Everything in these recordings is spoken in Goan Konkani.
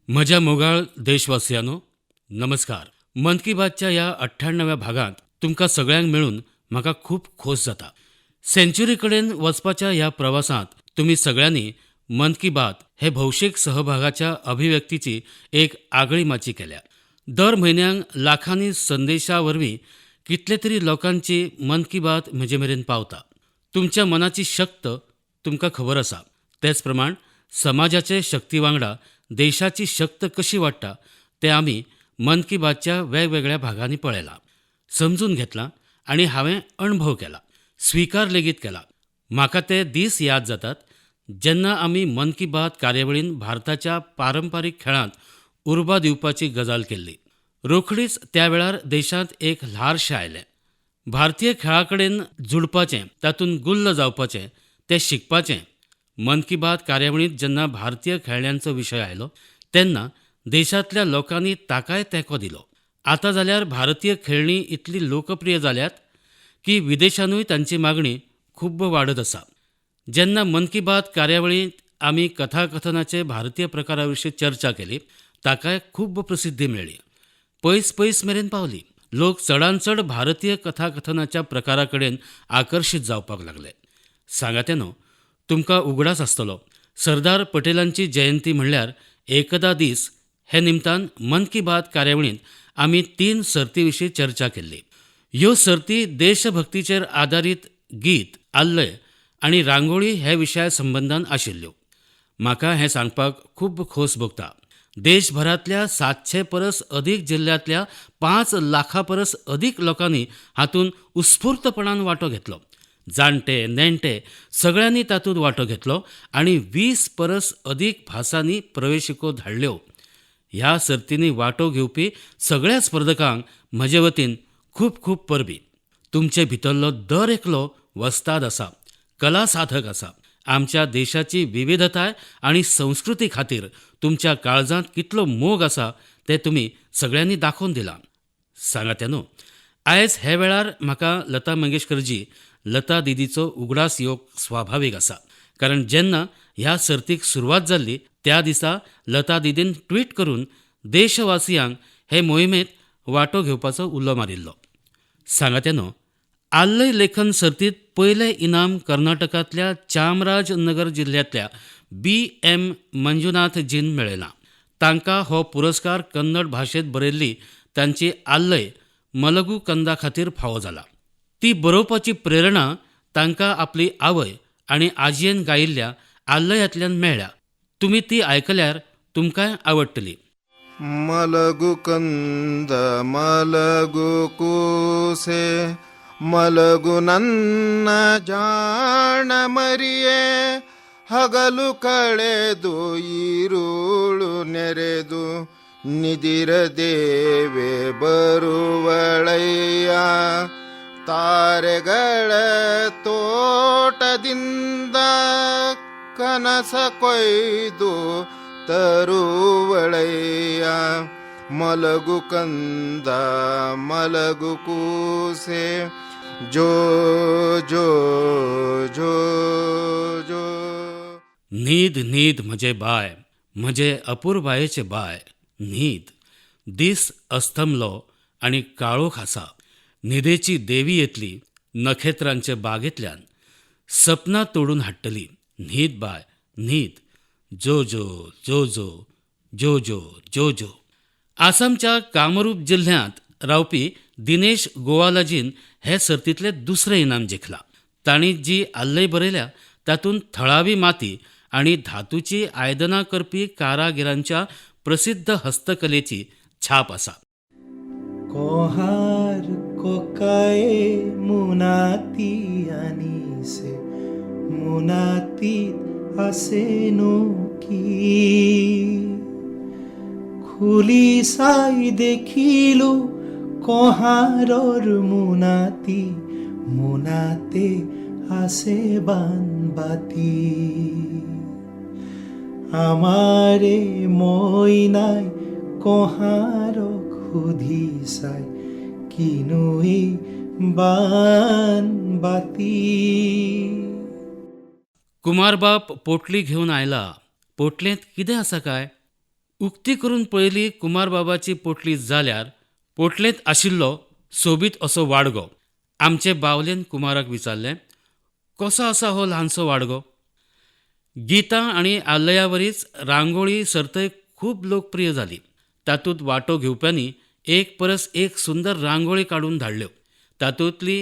म्हज्या मोगाळ देशवासियांनो, नमस्कार. मन की बातच्या ह्या 98व्या भागांत तुमकां सगळ्यांक मेळून म्हाका खूब खोस जाता. सेंच्युरी कडेन वचपाच्या ह्या प्रवासांत तुमी सगळ्यांनी मन की बात हे भौशीक सहभागाच्या अभिव्यक्तीची एक आगळी माची केल्या. दर म्हयन्याक लाखांनी संदेशा वरवीं कितले तरी लोकांची मन की बात म्हजे मेरेन पावता. तुमच्या मनाची शक्त तुमकां खबर आसा. तेच प्रमाण समाजाचे शक्ती वांगडा देशाची शक्त कशी वाडटा तें आमी मन की बातच्या वेगवेगळ्या भागांनी पळयलां, समजून घेतलां आनी हांवें अणभव केला, स्विकार लेगीत केला. म्हाका ते दीस याद जातात जेन्ना आमी मन की बात कार्यावळीन भारताच्या पारंपारीक खेळांत उर्बा दिवपाची गजाल केल्ली. रोखडीच त्या वेळार देशांत एक ल्हारशें आयलें. भारतीय खेळा कडेन जुडपाचें, तातूंत गुल्ल जावपाचें, तें शिकपाचें. मन की बात कार्यावळींत जेन्ना भारतीय खेळण्यांचो विशय आयलो तेन्ना देशांतल्या लोकांनी ताकाय तेंको दिलो. आतां जाल्यार भारतीय खेळणी इतली लोकप्रिय जाल्यात की विदेशानूय तांची मागणी खूब्ब वाडत आसा. जेन्ना मन की बात कार्यावळींत आमी कथाकथनाचे भारतीय प्रकारा विशीं चर्चा केली ताकाय खूब्ब प्रसिद्धी मेळ्ळी, पयस पयस मेरेन पावली. लोक चडान चड भारतीय कथाकथनाच्या प्रकारा कडेन आकर्शीत जावपाक लागले. सांगात्यानो, तुमकां उगडास आसतलो, सरदार पटेलांची जयंती म्हणल्यार एकदा दीस हे निमतान मन की बात कार्यावळींत आमी 3 सर्ती विशीं चर्चा केल्ली. ह्यो सर्ती देशभक्तीचेर आदारीत गीत, आल्लय आनी रांगोळी हे विशया संबंदान आशिल्ल्यो. म्हाका हें सांगपाक खूब खोस भोगता. देशभरांतल्या 700 परस अदीक जिल्ल्यांतल्या 5 लाखां परस अदीक लोकांनी हातूंत उत्स्फूर्तपणान वांटो घेतलो. जाणटे नेणटे सगळ्यांनी तातूंत वांटो घेतलो आनी 20 परस अदीक भासांनी प्रवेशिको धाडल्यो. ह्या सर्तींनी वांटो घेवपी सगळ्या स्पर्धकांक म्हजे वतीन खूब खूब परबीं. तुमचे भितरलो दर एकलो वस्ताद आसा, कला साधक आसा. आमच्या देशाची विविधताय आनी संस्कृती खातीर तुमच्या काळजांत कितलो मोग आसा तें तुमी सगळ्यांनी दाखोवन दिलां. सांगात्यानो, आयज हे वेळार म्हाका लता मंगेशकरजी, लता दिदीचो उगडास येवप स्वाभावीक आसा. कारण जेन्ना ह्या सर्तीक सुरवात जाल्ली त्या दिसा लता दिदीन ट्वीट करून देशवासियांक हे मोहिमेंत वांटो घेवपाचो उलो मारिल्लो. सांगात्यानो, आल्लय लेखन सर्तींत पयलें इनाम कर्नाटकांतल्या चामराजनगर जिल्ल्यांतल्या BM मंजुनाथजीन मेळयलां. तांकां हो पुरस्कार कन्नड भाशेंत बरयल्ली तांची आल्लय मलगू कंदा खातीर फावो जाला. ती बरोवपाची प्रेरणा तांकां आपली आवय आनी आजयेन गायिल्ल्या आल्लयांतल्यान मेळ्ळ्या. तुमी ती आयकल्यार तुमकांय आवडटली. मलगू कंद मलगू कुसे मलगु ನನ್ನ ಜಾಣ ಮರಿಯೇ, ಹಗಲು ಕಳೆದು ಈರುಳು ನೆರೆದು ನಿದಿರ ದೇವೆ ಬರುವಳಯ್ಯ, ತಾರೆಗಳ ತೋಟದಿಂದ ಕನಸ ಕೊಯ್ದು ತರುವಳಯ್ಯ, ಮಲಗು ಕಂದ ಮಲಗು ಕೂಸೆ जो जो जो जो. न्हीद न्हीद म्हजे बाय, म्हजे अपुरबायेचे बाय, न्हीद. दीस अस्तमलो आनी काळोख आसा. न्हिदेची देवी येतली नखेत्रांचे बागेंतल्यान, सपनां तोडून हाडटली. न्हीद बाय न्हीद, जो जो जो जो जो जो जो जो. आसामच्या कामरूप जिल्ह्यांत रावपी दिनेश गोवालाजीन हे सर्तींतलें दुसरें इनाम जिखलां. तांणी जी आल्लय बरयल्या तातूंत थळावी माती आनी धातूची आयदनां करपी कारागिरांच्या प्रसिद्ध हस्तकलेची छाप आसा. कोहार कोकाए मुनाती आनिसे मुनाती आसेनो की, খুলি চাই দেখিলো কহাৰৰ মোনাতি, মোনাতে আছে বানবাতি। আমাৰে মইনাই কহাৰক সুধি চাই কিনো এই বানবাতি। कुमारबाब पोटली घेवन आयला, पोटलेंत कितें आसा काय? उक्ती करून पळयली कुमारबाबाची पोटली जाल्यार पोटलेंत आशिल्लो सोबीत असो वाडगो. आमचे बावलेन कुमाराक विचारलें, कसो आसा हो ल्हानसो वाडगो? गीतां आनी आल्लयावरीच रांगोळी सर्तय खूब लोकप्रिय जाली. तातूंत वांटो घेवप्यांनी एक परस एक सुंदर रांगोळी काडून धाडल्यो. तातूंतली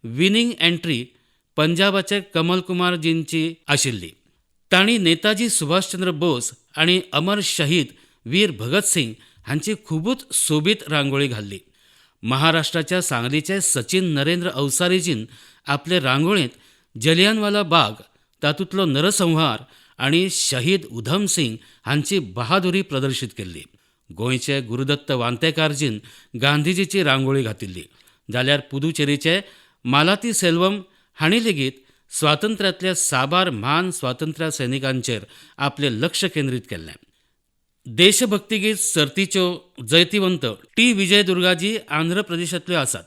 विनींग एंट्री पंजाबाचे कमल कुमारजींची आशिल्ली. तांणी नेताजी सुभाषचंद्र बोस आनी अमर शहीद वीर भगतसिंग हांची खुबूच सोबीत रांगोळी घाल्ली. महाराष्ट्राच्या सांगलीचे सचिन नरेंद्र अवसारीजीन आपले रांगोळेंत जलियानवाला बाग, तातूंतलो नरसंहार आनी शहीद उधम सिंग हांची बहादुरी प्रदर्शीत केल्ली. गोंयचे गुरुदत्त वांतेकारजीन गांधीजीची रांगोळी घातिल्ली, जाल्यार पुदुचेरीचे मालाती सेल्वम हांणी लेगीत स्वातंत्र्यांतल्या साबार म्हान स्वातंत्र्य सैनिकांचेर आपलें लक्ष केंद्रीत केल्लें. देशभक्तीगीत सर्तीच्यो जैतिवंत टी विजय दुर्गाजी आंध्र प्रदेशांतल्यो आसात.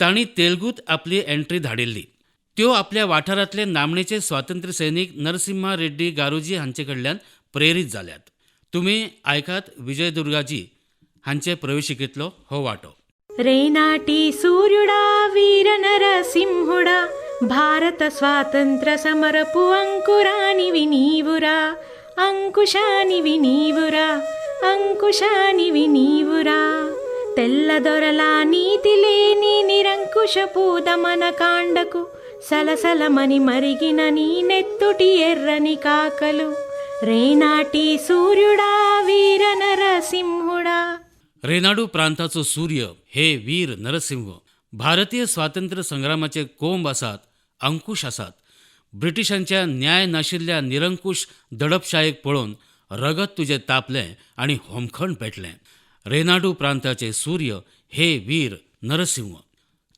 तांणी तेलुगूंत आपली एंट्री धाडिल्ली. त्यो आपल्या वाठारांतले नामनेचे स्वातंत्र्य सैनीक नरसिम्हा रेड्डी गारुजी हांचे कडल्यान प्रेरीत जाल्यात. तुमी आयकात विजय दुर्गाजी हांचे प्रवेशिकेंतलो हो वांटो. रेनाटी सूर्युडा वीर नरसिंहुडा भारत स्वातंत्र्य समरपु अंकुरानिవి నీవురా అంకుశానివి నీవురా అంకుశానివి నీవురా తెల్లదొరలా నీతి లేని నిరంకుశపు దమన కాండకు సలసలమని మరిగిన నీ నెత్తుటి ఎర్రని కాకలు రేనాటి సూర్యుడా వీర నరసింహుడా. रेनाडू प्रांताचो सूर्य हे वीर नरसिंह भारतीय स्वातंत्र्य संग्रामाचे कोंब आसात, अंकुश आसात. ब्रिटिशांच्या न्याय नाशिल्ल्या निरंकुश दडपशायेक पळोवन रगत तुजें तापलें आनी होमखण पेटलें. रेनाडू प्रांताचे सूर्य हे वीर नरसिंह.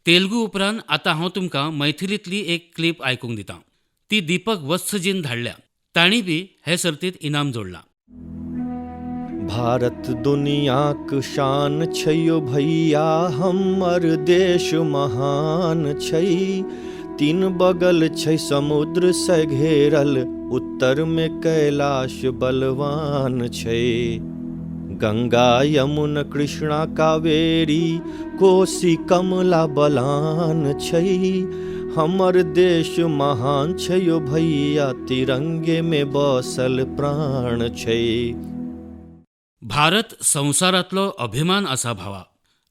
तेलुगू उपरांत आतां हांव तुमकां मैथिलींतली एक क्लिप आयकूंक दितां. ती दीपक वत्सजीन धाडल्या. तांणी बी हे सर्तींत इनाम जोडलां. भारत दुनियाक शान छैयो भैया, हमर देश महान छै। तीन बगल छै समुद्र से घेरल, उत्तर में कैलाश बलवान छै। गंगा यमुना कृष्णा कावेरी, कोसी कमला बलान छै। हमर देश महान छै यो भैया, तिरंगे में बसल प्राण छै। भारत संवसारांतलो अभिमान आसा भावा,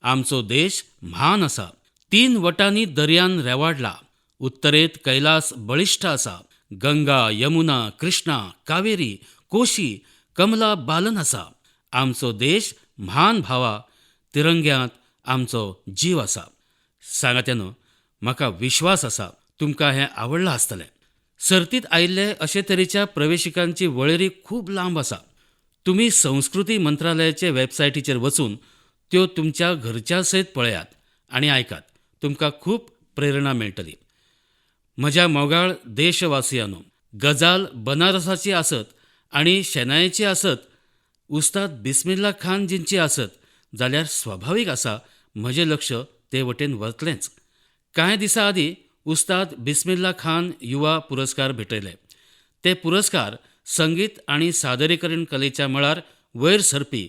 आमचो देश म्हान आसा. तीन वटांनी दर्यान रेवाडला, उत्तरेंत कैलास बळिश्ट आसा, गंगा यमुना कृष्णा कावेरी कोशी कमला बालन आसा. आमचो देश म्हान भावा, तिरंग्यांत आमचो जीव आसा. सांगात्यानो, म्हाका विश्वास आसा तुमकां हें आवडलां आसतलें. सर्तींत आयिल्ले अशे तरेच्या प्रवेशिकांची वळेरी खूब लांब आसा. तुमी संस्कृती मंत्रालयाचे वेबसायटीचेर वचून त्यो तुमच्या घरच्या सयत पळयात आनी आयकात. तुमकां खूब प्रेरणा मेळटली. म्हज्या मोगाळ देशवासियांनो, गजाल बनारसाची आसत आनी शेनायची आसत, उस्ताद बिस्मिल्ला खान जींची आसत जाल्यार स्वाभावीक आसा म्हजें लक्ष ते वटेन वतलेंच. कांय दिसां आदीं उस्ताद बिस्मिल्ला खान युवा पुरस्कार भेटयले. ते पुरस्कार संगीत आनी सादरीकरण कलेच्या मळार वयर सरपी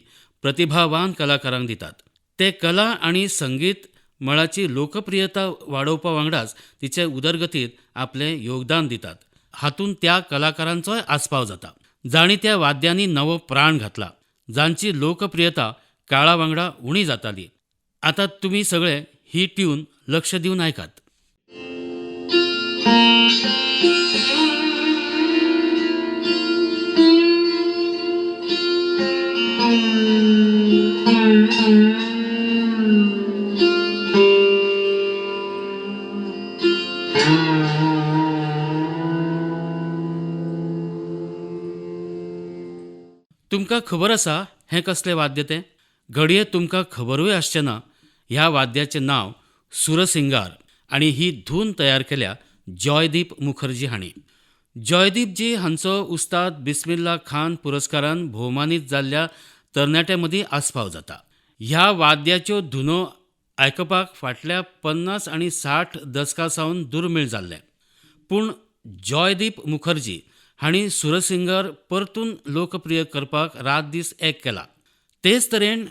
प्रतिभावान कलाकारांक दितात. ते कला आनी संगीत मळाची लोकप्रियता वाडोवपा वांगडाच तिचे उदरगतींत आपलें योगदान दितात. हातूंत त्या कलाकारांचोय आस्पाव जाता जांणी त्या वाद्यांनी नवो प्राण घातला, जांची लोकप्रियता काळा वांगडा उणी जाताली. आतां तुमी सगळे ही ट्यून लक्ष दिवन आयकात. तुमकां खबर आसा हें कसलें वाद्य तें? घडये तुमकां खबरूय आसचें ना. ह्या वाद्याचें नांव सुरसिंगार आनी ही धून तयार केल्या जॉयदीप मुखर्जी हांणी. जॉयदीपजी हांचो उस्ताद बिस्मिल्ला खान पुरस्कारान भोवमानीत जाल्ल्या तरणाट्यां मदीं आस्पाव जाता. ह्या वाद्याच्यो धुनो आयकपाक फाटल्या 50 आनी 60 दसकां सावन दुर्मीळ जाल्लें, पूण जॉयदीप मुखर्जी हांणी सुरसिंगर परतून लोकप्रिय करपाक रात दीस एक केला. तेच तरेन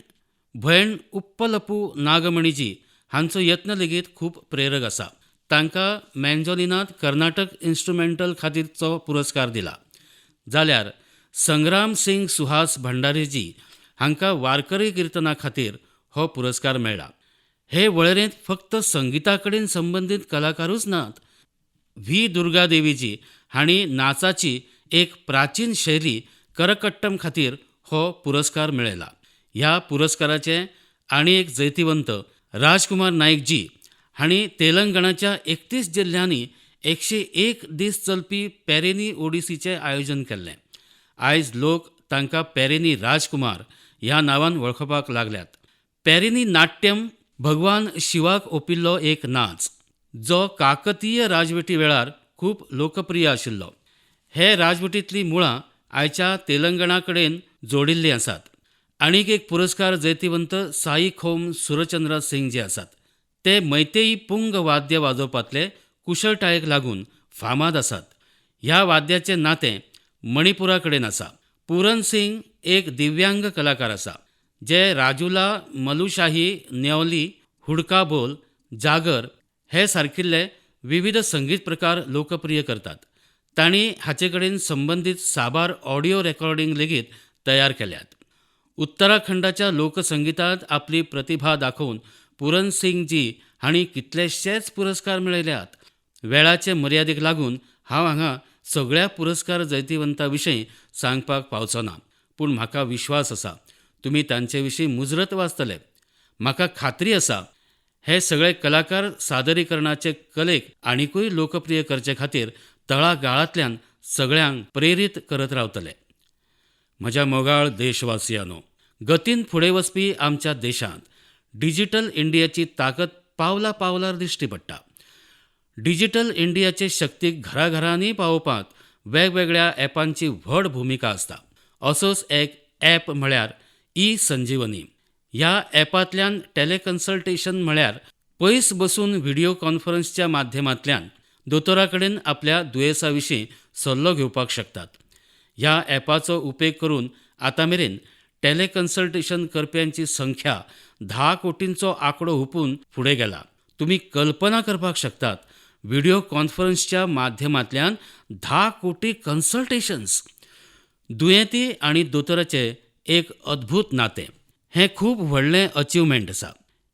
भयण उप्पलपू नागमणीजी हांचो यत्न लेगीत खूब प्रेरक आसा. तांकां मॅन्जोलिनांत कर्नाटक इन्स्ट्रुमेंटल खातीरचो पुरस्कार दिला. जाल्यार संग्राम सिंग सुहास भंडारीजी हांकां वारकरी किर्तना खातीर हो पुरस्कार मेळ्ळा. हे वळेरेंत फक्त संगिता कडेन संबंदीत कलाकारूच नात. व्ही दुर्गादेवीजी हांणी नाचाची एक प्राचीन शैली करकट्टम खातीर हो पुरस्कार मेळयला. ह्या पुरस्काराचे आनी एक जैतिवंत राजकुमार नाईकजी हांणी तेलंगणाच्या 31 जिल्ल्यांनी 101 दीस चलपी पेरेनी ओडिसीचें आयोजन केल्लें. आयज लोक तांकां पेरेनी राजकुमार ह्या नांवान वळखुपाक लागल्यात. पेरेनी नाट्यम भगवान शिवाक ओंपिल्लो एक नाच जो काकतीय राजवटी वेळार खूब लोकप्रिय आशिल्लो. हे राजवटींतलीं मुळां आयच्या तेलंगणा कडेन जोडिल्लीं आसात. आनीक एक पुरस्कार जैतिवंत साईखोम सुरचंद्र सिंग जे आसात. ते मैतेयी पुंग वाद्य वाजोवपांतले कुशळटायेक लागून फामाद आसात. ह्या वाद्याचें नातें मणिपुरा कडेन आसा. पुरन सिंग एक दिव्यांग कलाकार आसा जे राजुला, मलुशाही, न्योली, हुडका बोल, जागर हे सारकिल्ले विविध संगीत प्रकार लोकप्रिय करतात. तांणी हाचे कडेन संबंदीत साबार ऑडियो रेकॉर्डिंग लेगीत तयार केल्यात. उत्तराखंडाच्या लोकसंगितांत आपली प्रतिभा दाखोवन पुरन सिंग जी हांणी कितलेशेच पुरस्कार मेळयल्यात. वेळाचे मर्यादेक लागून हांव हांगा सगळ्या पुरस्कार जैतिवंता विशीं सांगपाक पावचो ना, पूण म्हाका विश्वास आसा तुमी तांचे विशीं मुजरत वाचतले. म्हाका खात्री आसा हे सगळे कलाकार सादरीकरणाचे कलेक आनिकूय लोकप्रिय करचे खातीर तळागाळांतल्यान सगळ्यांक प्रेरीत करत रावतले. म्हज्या मोगाळ देशवासियांनो, गतीन फुडें वचपी आमच्या देशांत डिजिटल इंडियाची ताकद पावला पावलार दिश्टी पडटा. डिजिटल इंडियाचे शक्तीक घराघरांनी पावोवपांत वेगवेगळ्या ॲपांची व्हड भुमिका आसता. असोच एक ॲप म्हळ्यार ई संजीवनी. ह्या ॲपांतल्यान टेलेकन्सल्टेशन म्हळ्यार पयस बसून व्हिडियो कॉन्फरन्सच्या माध्यमांतल्यान दोतोरा कडेन आपल्या दुयेंसा विशीं सल्लो घेवपाक शकतात. ह्या ॲपाचो उपेग करून आतां मेरेन टेलेकन्सल्टेशन करप्यांची संख्या 10 कोटींचो आंकडो हुपून फुडें गेला. तुमी कल्पना करपाक शकतात, व्हिडियो कॉन्फरन्सच्या माध्यमांतल्यान 10 कोटी कन्सल्टेशन्स. दुयेंती आनी दोतोराचें एक अद्भूत नातें. हें खूब व्हडलें अचिव्हमेंट आसा.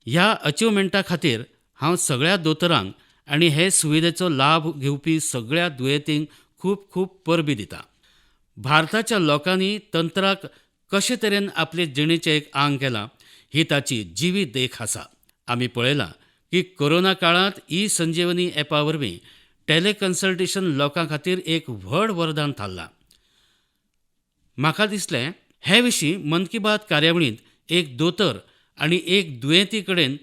ह्या अचिव्हमेंटा खातीर हांव सगळ्या दोतोरांक आनी हे सुविधेचो लाभ घेवपी सगळ्या दुयेंतींक खूब खूब परबीं दिता. भारताच्या लोकांनी तंत्राक कशे तरेन आपले जिणेचें एक आंग केलां ही ताची जिवी देख आसा. आमी पळयलां की कोरोना काळांत ई संजीवनी ॲपा वरवीं टेलेकन्सल्टेशन लोकां खातीर एक व्हड वरदान थारलां. म्हाका दिसलें हे विशीं मन की बात कार्यावळींत एक दोतोर आनी एक दुयेंती कडेन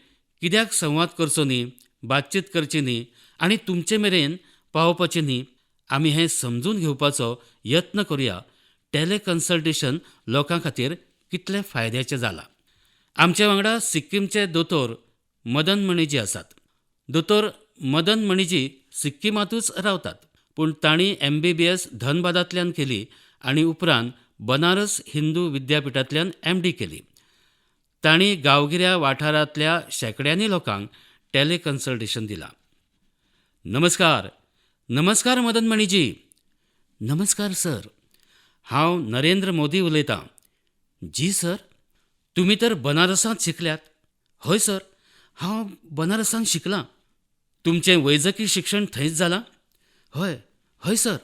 कित्याक संवाद करचो न्ही, बातचीत करची न्ही आनी तुमचे मेरेन पावोवपाची न्ही. आमी हें समजून घेवपाचो यत्न करुया टेलेकन्सल्टेशन लोकां खातीर कितलें फायद्याचें जालां. आमचे वांगडा सिक्कीमचे दोतोर मदन मणीजी आसात. दोतोर मदन मणीजी सिक्कीमांतूच रावतात, पूण तांणी MBBS धनबादांतल्यान केली आनी उपरांत बनारस हिंदू विद्यापिठांतल्यान MD केली. तांणी गांवगिऱ्या वाठारांतल्या शेंकड्यांनी लोकांक टेलेकन्सल्टेशन दिलां. नमस्कार. नमस्कार मदन मणीजी. नमस्कार सर, हांव नरेंद्र मोदी उलयतां. जी सर, तुमी तर बनारसांत शिकल्यात. हय सर, हांव बनारसांत शिकलां. तुमचें वैजकी शिक्षण थंयच जालां? हय हय सर.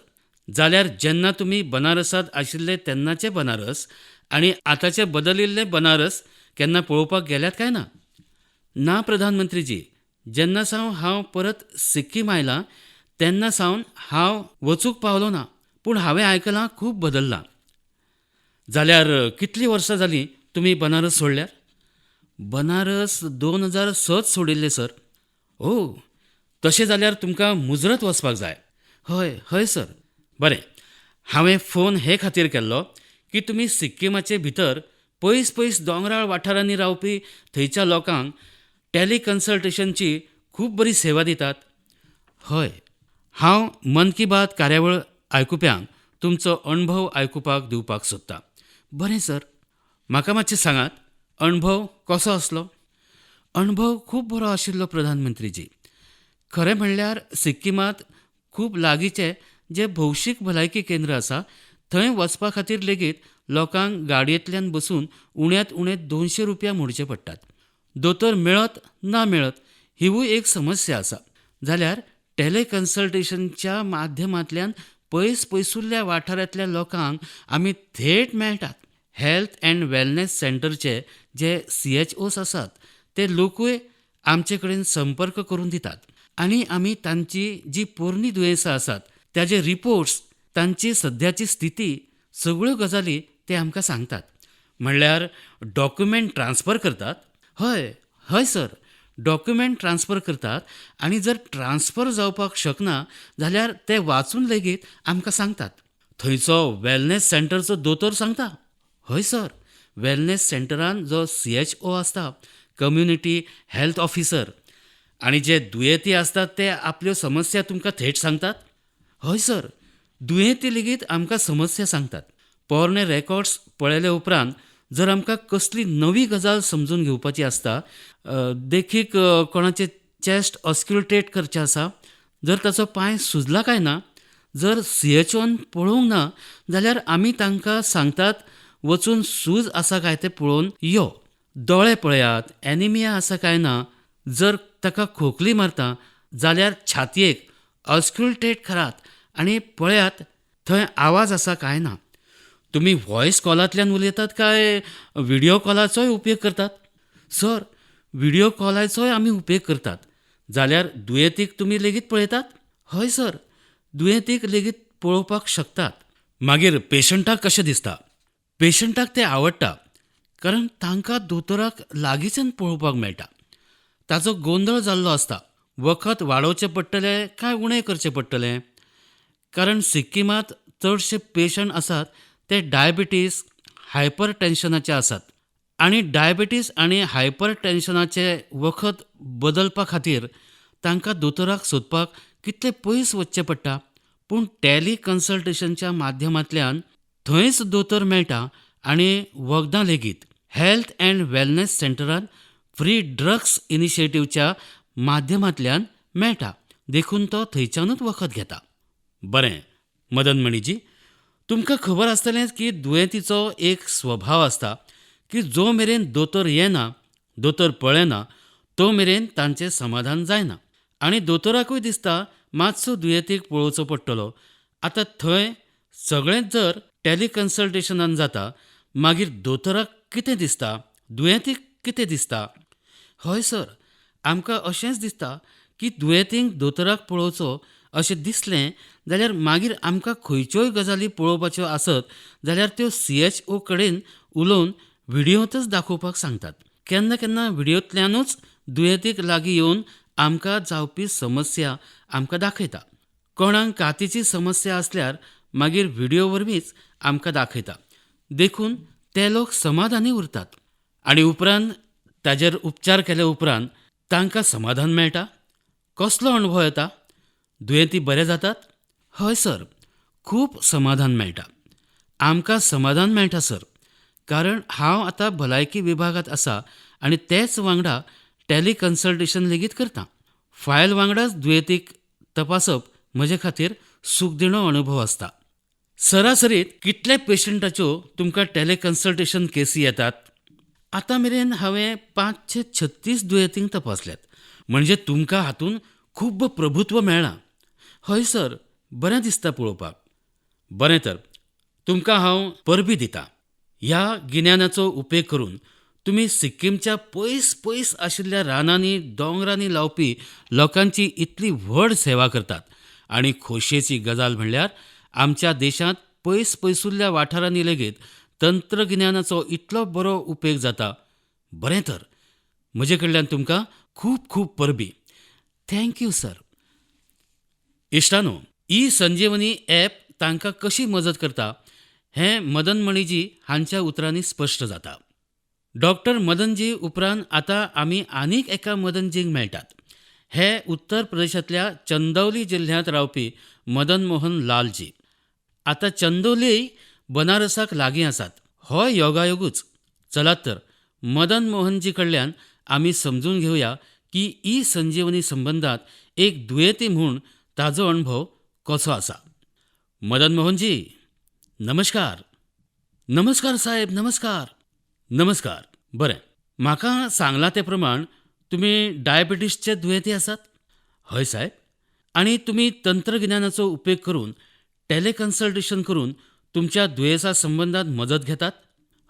जाल्यार जेन्ना तुमी बनारसांत आशिल्ले तेन्नाचें बनारस आनी आतांचें बदलिल्लें बनारस केन्ना पळोवपाक गेल्यात काय ना? ना प्रधानमंत्रीजी, जेन्ना सावन हांव परत सिक्कीम आयलां तेन्ना सावन हांव वचूंक पावलो ना, पूण हांवें आयकलां खूब बदल्लां. जाल्यार कितलीं वर्सां जालीं तुमी बनारस सोडल्यार? बनारस 2006 सोडिल्लें सर. ओ, तशें जाल्यार तुमकां मुजरत वचपाक जाय. हय हय सर. बरें, हांवें फोन हे खातीर केल्लो की तुमी सिक्किमाचे भितर पयस पयस दोंगराळ वाठारांनी रावपी थंयच्या लोकांक टेलिकन्सल्टेशनची खूब बरी सेवा दितात. हय, हांव मन की बात कार्यावळ आयकुप्यांक तुमचो अणभव आयकुपाक दिवपाक सोदता. बरें सर, म्हाका मातशें सांगात, अणभव कसो आसलो? अणभव खूब बरो आशिल्लो प्रधानमंत्रीजी. खरें म्हणल्यार सिक्किमांत खूब लागींचें जें भौशीक भलायकी केंद्र आसा थंय वचपा खातीर लेगीत लोकांक गाडयेंतल्यान बसून उण्यांत उणें 200 रुपया मोडचे पडटात. दोतोर मेळत ना मेळत हिवूय एक समस्या आसा. जाल्यार टेलेकन्सल्टेशनच्या माध्यमांतल्यान पयस पयसुल्ल्या वाठारांतल्या लोकांक आमी थेट मेळटात. हेल्थ अँड वेलनेस सेंटरचे जे CHOs आसात ते लोकूय आमचे कडेन संपर्क करून दितात आनी आमी तांची जी पोरणी दुयेंसां आसात ताजे रिपोर्ट्स, तांची सद्याची स्थिती, सगळ्यो गजाली ते आमकां सांगतात. म्हणल्यार डॉक्युमेंट ट्रान्सफर करतात? हय हय सर, डॉक्युमेंट ट्रान्सफर करतात आनी जर ट्रान्सफर जावपाक शकना जाल्यार ते वाचून लेगीत आमकां सांगतात. थंयचो वेलनेस सेंटरचो दोतोर सांगता? हय सर, वेलनेस सेंटरान जो CHO आसता, कम्युनिटी हेल्थ ऑफिसर, आनी जे दुयेंती आसतात ते आपल्यो समस्या तुमकां थेट सांगतात? हय सर, दुयेंती लेगीत आमकां समस्या सांगतात. पोरणे रेकॉर्ड्स पळयले उपरांत जर आमकां कसली नवी गजाल समजून घेवपाची आसता, देखीक कोणाचें चेस्ट ऑस्क्युलटेट करचें आसा, जर ताचो पांय सुजला काय ना, जर CHOन पळोवंक ना जाल्यार आमी तांकां सांगतात वचून सूज आसा काय तें पळोवन यो, दोळे पळयात, एनिमिया आसा काय ना, जर ताका खोकली मारता जाल्यार छातयेक ऑस्क्युलटेट करात आनी पळयात थंय आवाज आसा काय ना. तुमी व्हॉयस कॉलांतल्यान उलयतात काय व्हिडियो कॉलाचोय उपेग करतात? सर, व्हिडियो कॉलाचोय आमी उपेग करतात. जाल्यार दुयेंतीक तुमी लेगीत पळयतात? हय सर, दुयेंतीक लेगीत पळोवपाक शकतात. मागीर पेशंटाक कशें दिसता? पेशंटाक तें आवडटा, कारण तांकां दोतोराक लागींच्यान पळोवपाक मेळटा. ताचो गोंदळ जाल्लो आसता, वखद वाडोवचें पडटलें काय उणें करचें पडटलें, कारण सिक्किमांत चडशे पेशंट आसात ते डायबिटीस, हायपर टेन्शनाचे आसात आनी डायबिटीस आनी हायपर टेन्शनाचे वखद बदलपा खातीर तांकां दोतोराक सोदपाक कितले पयस वचचें पडटा. पूण टॅली कन्सल्टेशनच्या माध्यमांतल्यान थंयच दोतोर मेळटा आनी वखदां लेगीत. हेल्थ अँड वेलनेस सेंटरान फ्री ड्रग्स इनिशिएटिव्हच्या माध्यमांतल्यान मेळटा, देखून तो थंयच्यानूच वखद घेता. बरें मदन मणीजी, तुमकां खबर आसतलेंच की दुयेंतीचो एक स्वभाव आसता की जो मेरेन दोतोर येना, दोतोर पळयना, तो मेरेन तांचें समाधान जायना आनी दोतोराकूय दिसता मातसो दुयेंतीक पळोवचो पडटलो. आतां थंय सगळेंच जर टेलिकन्सल्टेशनान जाता, मागीर दोतोराक कितें दिसता, दुयेंतीक कितें दिसता? हय सर, आमकां अशेंच दिसता की दुयेंतींक दोतोराक पळोवचो अशें दिसलें जाल्यार मागीर आमकां खंयच्योय गजाली पळोवपाच्यो आसत जाल्यार त्यो CHO कडेन उलोवन व्हिडियोंतच दाखोवपाक सांगतात. केन्ना केन्ना व्हिडियोंतल्यानूच दुयेंतीक लागीं येवन आमकां जावपी समस्या आमकां दाखयता. कोणाक कातीची समस्या आसल्यार मागीर व्हिडियो वरवींच आमकां दाखयता, देखून ते लोक समाधानी उरतात आनी उपरांत ताजेर उपचार केल्या उपरांत तांकां समाधान मेळटा. कसलो अणभव येता? दुयेंती बरे जातात? हय सर, खूब समाधान मेळटा. आमकां समाधान मेळटा सर, कारण हांव आतां भलायकी विभागांत आसा आनी तेच वांगडा टेलिकन्सल्टेशन लेगीत करता. फायल वांगडाच दुयेंतीक तपासप म्हजे खातीर सुखदिणो अणभव आसता. सरासरीत कितले पेशंटाच्यो तुमकां टेलिकन्सल्टेशन केसी येतात? आतां मेरेन हांवें 536 दुयेंतींक तपासल्यात. म्हणजे तुमकां हातूंत खूब प्रभुत्व मेळ्ळां. हय सर, बरें दिसता पळोवपाक. बरें तर, तुमकां हांव परबी दितां. ह्या गिन्यानाचो उपेग करून तुमी सिक्किमच्या पयस पयस आशिल्ल्या रानांनी दोंगरांनी लावपी लोकांची इतली व्हड सेवा करतात आनी खोशयेची गजाल म्हणल्यार आमच्या देशांत पयस पयसुल्ल्या वाठारांनी लेगीत तंत्रगिन्यानाचो इतलो बरो उपेग जाता. बरें तर, म्हजे कडल्यान तुमकां खूब खूब परबी. Thank you sir. इश्टानो, ई संजीवनी ॲप तांकां कशी मजत करता हें मदन मणीजी हांच्या उतरांनी स्पश्ट जाता. डॉक्टर मदनजी उपरांत आतां आमी आनीक एका मदनजींक मेळटात. हे उत्तर प्रदेशांतल्या चंदौली जिल्ह्यांत रावपी मदन मोहन लालजी. आतां चंदोलीय बनारसाक लागीं आसात. होय योगायोगूच. चलात तर मदन मोहनजी कडल्यान आमी समजून घेवया की ई संजीवनी संबंदांत एक दुयेंती म्हूण ताजो अणभव कसो आसा. मदन मोहनजी, नमस्कार. नमस्कार साहेब, नमस्कार. नमस्कार. बरें, म्हाका सांगलां ते प्रमाण तुमी डायबिटीसचे दुयेंती आसात? हय साहेब. आनी तुमी तंत्रगिन्यानाचो उपेग करून टेलेकन्सल्टेशन करून तुमच्या दुयेंसा संबंदांत मजत घेतात?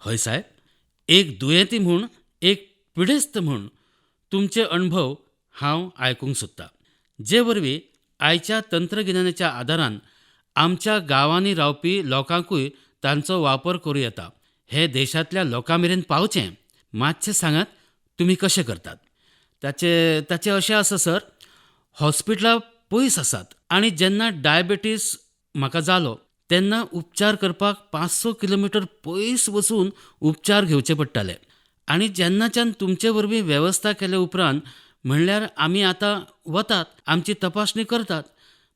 हय साहेब. एक दुयेंती म्हूण, एक पिडेस्त म्हूण तुमचे अणभव हांव आयकूंक सोदतां, जे वरवीं आयच्या तंत्रगिन्यानाच्या आदारान आमच्या गांवांनी रावपी लोकांकूय तांचो वापर करूं येता हें देशांतल्या लोकां मेरेन पावचें. मातशें सांगात, तुमी कशें करतात? ताचें ताचें अशें आसा सर, हॉस्पिटलां पयस आसात आनी जेन्ना डायबेटीस म्हाका जालो तेन्ना उपचार करपाक 500 किलोमिटर पयस वचून उपचार घेवचे पडटाले. आनी जेन्नाच्यान तुमचे वरवीं वेवस्था केले उपरांत, म्हणल्यार आमी आतां वतात, आमची तपासणी करतात,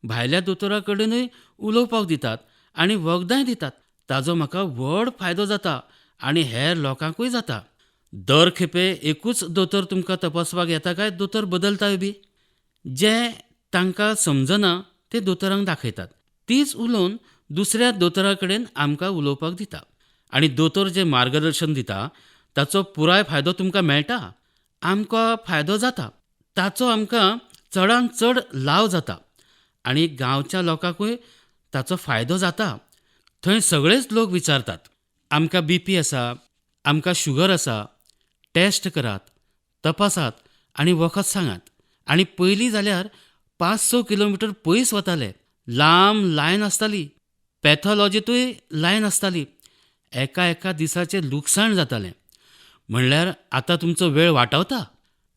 भायल्या दोतोरा कडेनूय उलोवपाक दितात आनी वखदांय दितात. ताजो म्हाका व्हड फायदो जाता आनी हेर लोकांकूय जाता. दर खेपे एकूच दोतोर तुमकां तपासपाक येता काय दोतोर बदलताय बी? जें तांकां समजना तें दोतोरांक दाखयतात, तीच उलोवन दुसऱ्या दोतोरा कडेन आमकां उलोवपाक दिता. आनी दोतोर जें मार्गदर्शन दिता ताचो पुराय फायदो तुमकां मेळटा? आमकां फायदो जाता, ताचो आमकां चडांत चड लाव जाता आनी गांवच्या लोकांकूय ताचो फायदो जाता. थंय सगळेच लोक विचारतात, आमकां बीपी आसा, आमकां शुगर आसा, टेस्ट करात, तपासात आनी वखद सांगात. आनी पयलीं जाल्यार 500 किलोमिटर पयस वताले, लांब लायन आसताली, पॅथॉलॉजींतूय लायन आसताली, एका एका दिसाचें लुकसाण जातालें. म्हणल्यार आतां तुमचो वेळ वाटावता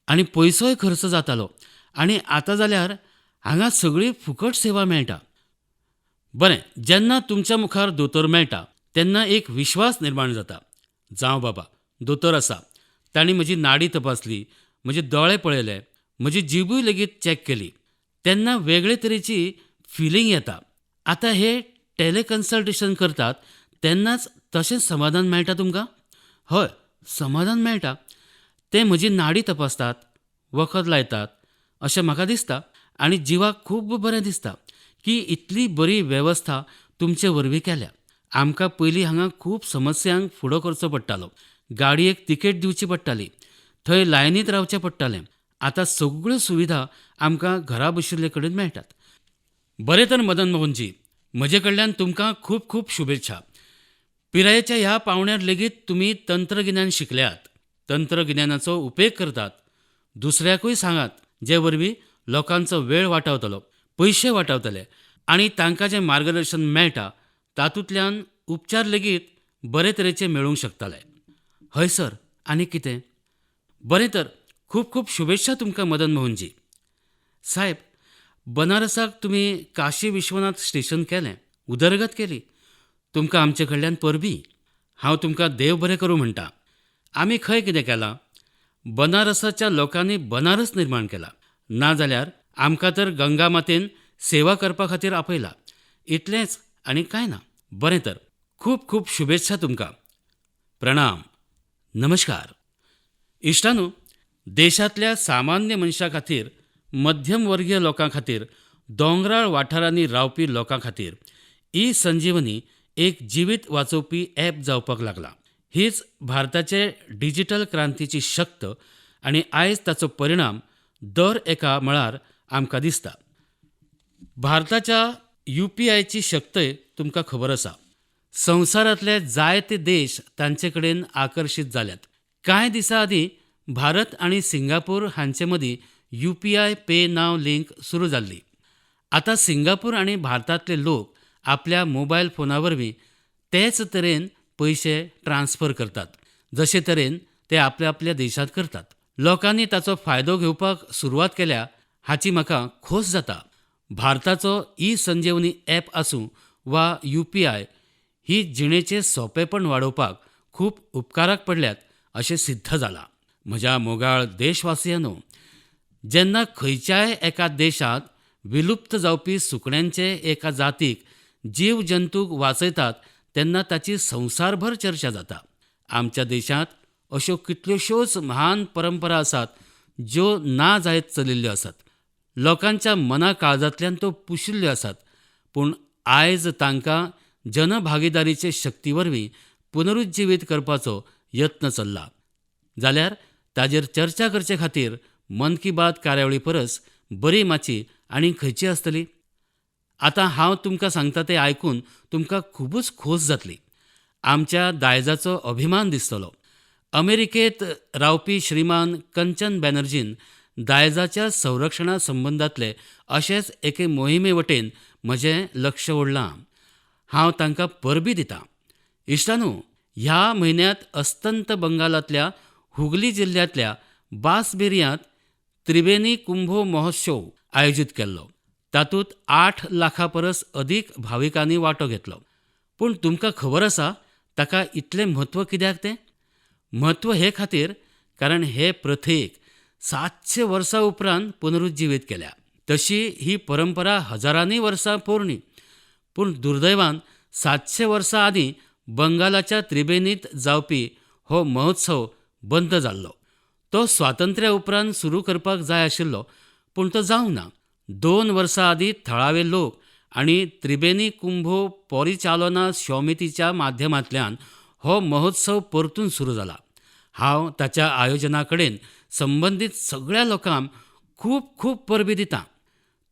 आनी पयसोय खर्च जातालो. आनी आतां जाल्यार हांगा सगळी फुकट सेवा मेळटा. बरें, जेन्ना तुमच्या मुखार दोतोर मेळटा तेन्ना एक विश्वास निर्माण जाता, जावं बाबा दोतोर आसा, तांणी म्हजी नाडी तपासली, म्हजे दोळे पळयले, म्हजी जिबूय लेगीत चॅक केली, तेन्ना वेगळे तरेची फिलींग येता. आतां हे टेलेकन्सल्टेशन करतात तेन्नाच तशेंच समाधान मेळटा तुमकां? हय, समाधान मेळटा. ते म्हजी नाडी तपासतात, वखद लायतात अशें म्हाका दिसता आनी जिवाक खूब बरें दिसता की इतली बरी वेवस्था तुमचे वरवीं केल्या. आमकां पयलीं हांगा खूब समस्यांक फुडो करचो पडटालो, गाडयेक तिकेट दिवची पडटाली, थंय लायनींत रावचें पडटालें. आतां सगळ्यो सुविधा आमकां घरा बशिल्ले कडेन मेळटात. बरें तर मदन मोहनजी, म्हजे कडल्यान तुमकां खूब खूब शुभेच्छा. पिरायेच्या ह्या पावंड्यार लेगीत तुमी तंत्रगिन्यान शिकल्यात, तंत्रगिन्यानाचो उपेग करतात. दुसऱ्याकूय सांगात, जे वरवीं लोकांचो वेळ वाटावतलो, पयशे वाटावतले आनी तांकां जें मार्गदर्शन मेळटा तातूंतल्यान उपचार लेगीत बरे तरेचे मेळूंक शकतले. हय सर, आनी कितें? बरें तर, खूब खूब शुभेच्छा तुमकां मदन मोहनजी. साहेब, बनारसाक तुमी काशी विश्वनाथ स्टेशन केलें, उदरगत केली, तुमकां आमचे कडल्यान परबीं. हांव तुमकां देव बरें करूं म्हणटा. आमी खंय कितें केलां? बनारसाच्या लोकांनी बनारस निर्माण केला, नाजाल्यार आमकां तर गंगा मातेन सेवा करपा खातीर आपयला, इतलेंच आनी कांय ना. बरें तर, खूब खूब शुभेच्छा तुमकां. प्रणाम, नमस्कार. इश्टांनो, देशांतल्या सामान्य मनशा खातीर, मध्यम वर्गीय लोकां खातीर, दोंगराळ वाठारांनी रावपी लोकां खातीर ई संजीवनी एक जिवीत वाचोवपी ॲप जावपाक लागला. हीच भारताचे डिजिटल क्रांतीची शक्त आनी आयज ताचो परिणाम दर एका मळार आमकां दिसता. भारताच्या UPIची शक्तय तुमकां खबर आसा. संवसारांतले जायते देश तांचे कडेन आकर्शीत जाल्यात. कांय दिसां आदीं भारत आनी सिंगापूर हांचे मदीं UPI पे नाव लिंक सुरू जाल्ली. आतां सिंगापूर आनी भारतांतले लोक आपल्या मोबायल फोना वरवीं तेच तरेन पयशे ट्रान्स्फर करतात जशे तरेन ते आपल्या आपल्या देशांत करतात. लोकांनी ताचो फायदो घेवपाक सुरवात केल्या हाची म्हाका खोस जाता. भारताचो ई संजीवनी ॲप आसूं वा UPI ही जिणेचें सोंपेपण वाडोवपाक खूब उपकाराक पडल्यात अशें सिद्ध जालां. म्हज्या मोगाळ देशवासियांनो, जेन्ना खंयच्याय एका देशांत विलुप्त जावपी सुकण्यांचे एका जातीक जीव जंतूक वाचयतात तेन्ना ताची संवसारभर चर्चा जाता. आमच्या देशांत अश्यो कितल्योश्योच महान परंपरा आसात ज्यो ना जायत चलिल्ल्यो आसात. लोकांच्या मना काळजांतल्यान त्यो पुशिल्ल्यो आसात, पूण आयज तांकां जनभागीदारीचे शक्ती वरवीं पुनरुज्जीवीत करपाचो यत्न चल्ला. जाल्यार ताजेर चर्चा करचे खातीर मन की बात कार्यावळी परस बरी माची आनी खंयची आसतली? आतां हांव तुमकां सांगता तें आयकून तुमकां खुबूच खोस जातली. आमच्या दायजाचो अभिमान दिसतलो. अमेरिकेंत रावपी श्रीमान कंचन बॅनर्जीन दायजाच्या संरक्षणा संबंदांतले अशेच एके मोहिमे वटेन म्हजें लक्ष ओडलां. हांव तांकां परबीं दितां. इश्टांनो, ह्या म्हयन्यांत अस्तंत बंगालांतल्या हुगली जिल्ल्यांतल्या बासबेरियांत त्रिवेणी कुंभो महोत्सव आयोजीत केल्लो. तातूंत 8 लाखां परस अदीक भाविकांनी वांटो घेतलो. पूण तुमकां खबर आसा ताका इतलें म्हत्व कित्याक तें? म्हत्व हे खातीर कारण हे प्रथेक 700 वर्सां उपरांत पुनरुज्जीवीत केल्या. तशी ही परंपरा हजारांनी वर्सां पोरणी, पूण दुर्दैवान 700 वर्सां आदीं बंगालाच्या त्रिवेणींत जावपी हो महोत्सव बंद जाल्लो. तो स्वातंत्र्या उपरांत सुरू करपाक जाय आशिल्लो, पूण तो जावंक ना. 2 वर्सां आदीं थळावे लोक आनी त्रिवेणी कुंभो परिचालना समितीच्या माध्यमांतल्यान हो महोत्सव परतून सुरू जाला. हांव ताच्या आयोजना कडेन संबंदीत सगळ्या लोकांक खूब खूब परबीं दितां.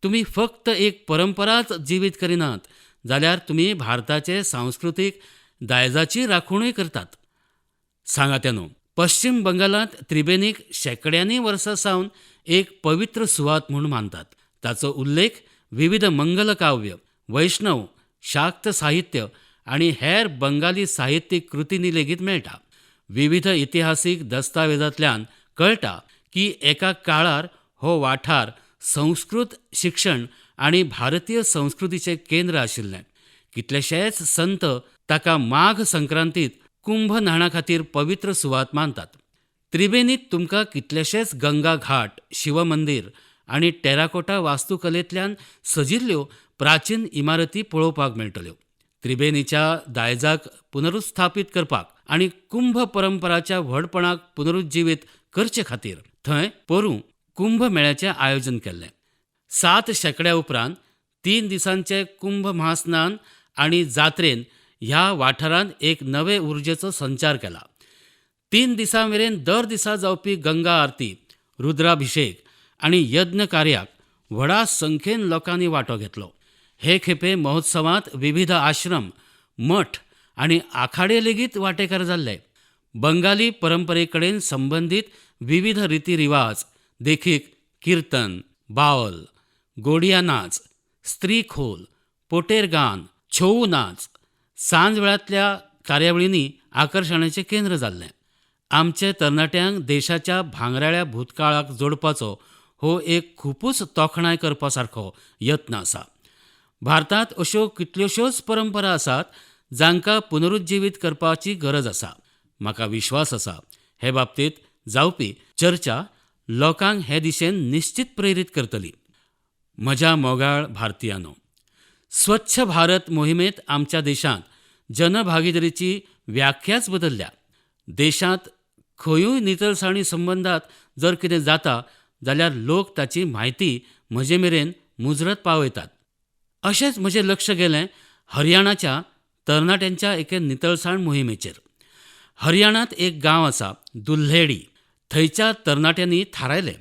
तुमी फक्त एक परंपराच जिवीत करिनात जाल्यार तुमी भारताचे सांस्कृतीक दायजाची राखणूय करतात. सांगात्यानो, पश्चिम बंगालांत त्रिवेणीक शेंकड्यांनी वर्सां सावन एक पवित्र सुवात म्हूण मानतात. ताचो उल्लेख विविध मंगलकाव्य, वैष्णव, शाक्त साहित्य आनी हेर बंगाली साहित्यीक कृतींनी लेगीत मेळटा. विविध इतिहासीक दस्तावेजांतल्यान कळटा की एका काळार हो वाठार संस्कृत शिक्षण आनी भारतीय संस्कृतीचें केंद्र आशिल्लें. कितलेशेच संत ताका माघ संक्रांतीत कुंभ न्हाणा खातीर पवित्र सुवात मानतात. त्रिवेणीत तुमकां कितलेशेच गंगा घाट, शिवमंदीर आनी टेराकोटा वास्तुकलेंतल्यान सजिल्ल्यो प्राचीन इमारती पळोवपाक मेळटल्यो. त्रिवेणीच्या दायजाक पुनरुस्थापीत करपाक आनी कुंभ परंपराच्या व्हडपणाक पुनरुज्जीवीत करचे खातीर थंय पोरूं कुंभ मेळ्याचें आयोजन केल्लें. 7 शेंकड्या उपरांत 3 दिसांचे कुंभ महास्नान आनी जात्रेन ह्या वाठारांत एक नवे उर्जेचो संचार केला. 3 दिसां मेरेन दर दिसा जावपी गंगा आरती, रुद्राभिषेक आनी यज्ञ कार्याक व्हडा संख्येन लोकांनी वांटो घेतलो. हे खेपे महोत्सवांत विविध आश्रम, मठ आनी आखाडे लेगीत वांटेकार जाल्ले. बंगाली परंपरे कडेन संबंदीत विविध रितीरिवाज देखीक किर्तन, बावल, गोडिया नाच, स्त्री खोल, पोटेर गान, छोऊ नाच सांजवेळांतल्या कार्यावळींनी आकर्शणाचें केंद्र जाल्लें. आमचे तरणाट्यांक देशाच्या भांगराळ्या भूतकाळाक जोडपाचो हो एक खुबूच तोखणाय करपा सारको यत्न आसा. भारतांत अश्यो कितल्योश्योच परंपरा आसात जांकां पुनरुज्जीवीत करपाची गरज आसा. म्हाका विश्वास आसा हे बाबतींत जावपी चर्चा लोकांक हे दिशेन निश्चित प्रेरीत करतली. म्हज्या मोगाळ भारतीयांनो, स्वच्छ भारत मोहिमेंत आमच्या देशांत जनभागीदारीची व्याख्याच बदलल्या. देशांत खंयूय नितळसाणी संबंदांत जर कितें जाता जाल्यार लोक ताची म्हायती म्हजे मेरेन मुजरत पावयतात. अशेंच म्हजें लक्ष गेलें हरियाणाच्या तरणाट्यांच्या एके नितळसाण मोहिमेचेर. हरियाणांत एक गांव आसा दुल्हेडी. थंयच्या तरणाट्यांनी थारायलें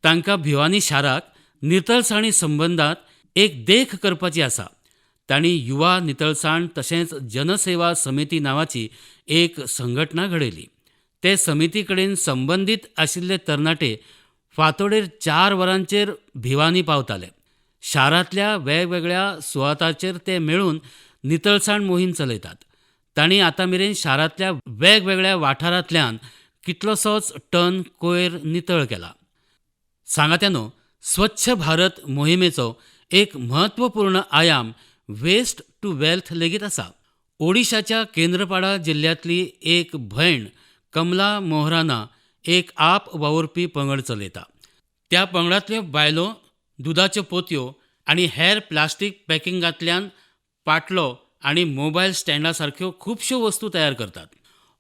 तांकां भिवानी शाराक नितळसाणी संबंदांत एक देख करपाची आसा. तांणी युवा नितळसाण तशेंच जनसेवा समिती नांवाची एक संघटना घडयली. ते समिती कडेन संबंदीत आशिल्ले तरणाटे फांतोडेर 4 वरांचेर भिवानी पावताले. शारांतल्या वेगवेगळ्या सुवातांचेर ते मेळून नितळसाण मोहीम चलयतात. तांणी आतां मेरेन शारांतल्या वेगवेगळ्या वाठारांतल्यान कितलोसोच टन कोयर नितळ केला. सांगात्यानो, स्वच्छ भारत मोहिमेचो एक म्हत्वपूर्ण आयाम वेस्ट टू वेल्थ लेगीत आसा. ओडिशाच्या केंद्रपाडा जिल्ल्यांतली एक भयण कमला मोहराना एक आप वावुरपी पंगड चलयता. त्या पंगडांतल्यो बायलो दुदाच्यो पोतयो आनी हेर प्लास्टीक पॅकिंगांतल्यान पाटलो आनी मोबायल स्टँडा सारक्यो खुबश्यो वस्तू तयार करतात.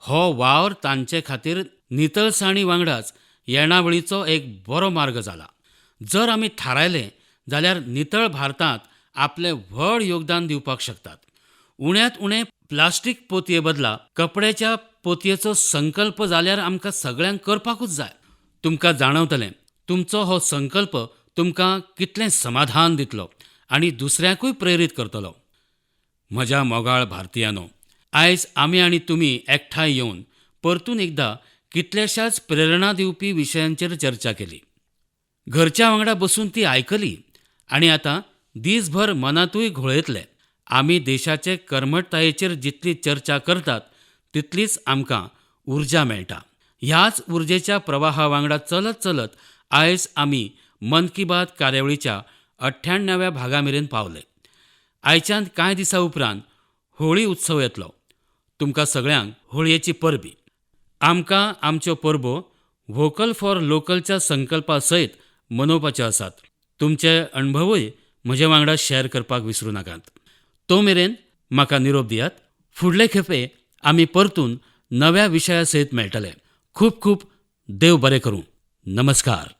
हो वावर तांचे खातीर नितळसाणी वांगडाच येणावळीचो एक बरो मार्ग जाला. जर आमी थारायलें जाल्यार नितळ भारतांत आपलें व्हड योगदान दिवपाक शकतात. उण्यांत उणें प्लास्टीक पोतये बदला कपड्याच्या पोतयेचो संकल्प जाल्यार आमकां सगळ्यांक करपाकूच जाय. तुमकां जाणवतलें, तुमचो हो संकल्प तुमकां कितलें समाधान दितलो आनी दुसऱ्यांकूय प्रेरीत करतलो. म्हज्या मोगाळ भारतीयांनो, आयज आमी आनी तुमी एकठांय येवन परतून एकदां कितल्याशाच प्रेरणा दिवपी विशयांचेर चर्चा केली. घरच्या वांगडा बसून ती आयकली आनी आतां दीसभर मनांतूय घोळयतले. आमी देशाचे कर्मठतायेचेर जितली चर्चा करतात तितलीच आमकां उर्जा मेळटा. ह्याच उर्जेच्या प्रवाहा वांगडा चलत चलत आयज आमी मन की बात कार्यावळीच्या 98व्या भागा मेरेन पावले. आयच्यान कांय दिसां उपरांत होळी उत्सव येतलो. तुमकां सगळ्यांक होळयेची परबीं. आमकां आमच्यो परबो व्होकल फॉर लोकलच्या संकल्पा सयत मनोवपाच्यो आसात. तुमचे अणभवूय म्हजे वांगडा शेअर करपाक विसरूं नाकात. तो मेरेन म्हाका निरोप दियात. फुडले खेपे आमी परतून नव्या विशया सयत मेळटले. खूब खूब देव बरें करूं. नमस्कार.